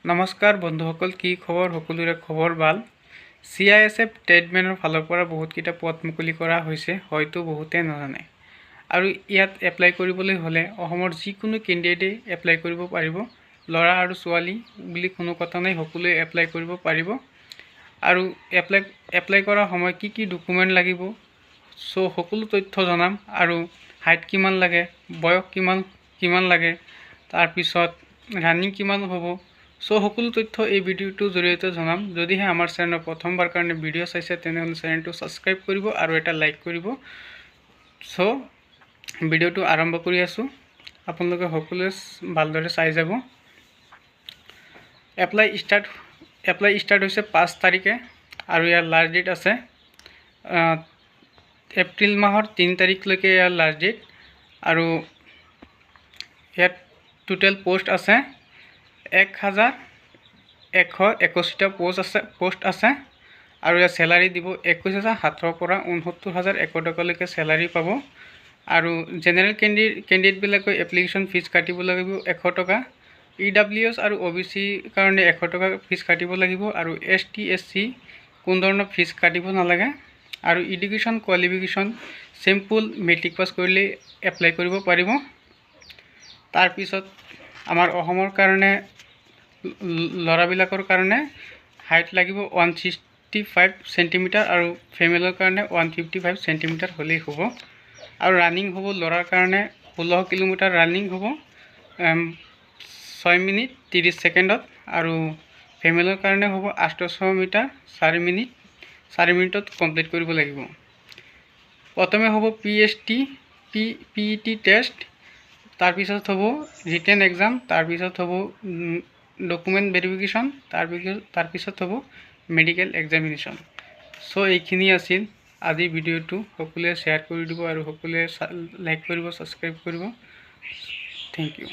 নমস্কাৰ বন্ধুসকল, কি খবৰ? সকলোৰে খবৰ ভাল। চিআইএছএফ ট্ৰেডমেনৰ ফালৰ পৰা বহুতকেইটা পদ মুকলি কৰা হৈছে, হয়তো বহুতে নাজানে। আৰু ইয়াত এপ্লাই কৰিবলৈ হ'লে অসমৰ যিকোনো কেণ্ডিডেটে এপ্লাই কৰিব পাৰিব। ল'ৰা আৰু ছোৱালী বুলি কোনো কথা নাই, সকলোৱে এপ্লাই কৰিব পাৰিব। আৰু এপ্লাই কৰাৰ সময়ত কি কি ডকুমেণ্ট লাগিব, চ' সকলো তথ্য জনাম। আৰু হাইট কিমান লাগে, বয়স কিমান কিমান লাগে, তাৰপিছত ৰানিং কিমান হ'ব, চ' সকলো তথ্য এই ভিডিঅ'টোৰ জৰিয়তে জনাম। যদিহে আমাৰ চেনেলৰ প্ৰথমবাৰ কাৰণে ভিডিঅ' চাইছে, তেনেহ'লে চেনেলটো ছাবস্ক্ৰাইব কৰিব আৰু এটা লাইক কৰিব। চ' ভিডিঅ'টো আৰম্ভ কৰি আছোঁ, আপোনালোকে সকলোৱে ভালদৰে চাই যাব। এপ্লাই ষ্টাৰ্ট হৈছে 5 তাৰিখে আৰু ইয়াৰ লাষ্ট ডেট আছে এপ্ৰিল মাহৰ 3 তাৰিখলৈকে ইয়াৰ লাষ্ট ডেট। আৰু ইয়াত টোটেল পষ্ট আছে 1181টা পষ্ট আছে। আৰু ইয়াত চেলাৰী দিব 21,700ৰ পৰা 69,100 টকালৈকে চেলাৰী পাব। আৰু জেনেৰেল কেণ্ডিডেটবিলাকে এপ্লিকেশ্যন ফিজ কাটিব লাগিব 100 টকা। ইডাব্লিউএছ আৰু অ'বিচিৰ কাৰণে 100 টকা ফিজ কাটিব লাগিব আৰু এছটি, এছচি কোনো ধৰণৰ ফিজ কাটিব নালাগে। আৰু education qualification simple matric pass কৰিলেই এপ্লাই কৰিব পাৰিব। তাৰপিছত আমাৰ অসমৰ কাৰণে ল'ৰাবিলাকৰ কাৰণে হাইট লাগিব 165 চেণ্টিমিটাৰ আৰু ফিমেলৰ কাৰণে 155 চেণ্টিমিটাৰ হ'লেই হ'ব। আৰু ৰানিং হ'ব ল'ৰাৰ কাৰণে 16 কিলোমিটাৰ ৰানিং হ'ব 6 মিনিট 30 ছেকেণ্ডত আৰু ফিমেলৰ কাৰণে হ'ব 800 মিটাৰ 4 মিনিটত কমপ্লিট কৰিব লাগিব। প্ৰথমে হ'ব PST PET test, তাৰপিছত হ'ব ৰিটেন এক্সাম, তাৰপিছত হ'ব ডকুমেণ্ট ভেৰিফিকেশ্যন, তাৰপিছত হ'ব মেডিকেল এক্সামিনেশ্যন। চ' এইখিনি আছিল আজিৰ ভিডিঅ'টো। সকলোৱে শ্বেয়াৰ কৰি দিব আৰু সকলোৱে লাইক কৰিব, ছাবস্ক্ৰাইব কৰিব। Thank U.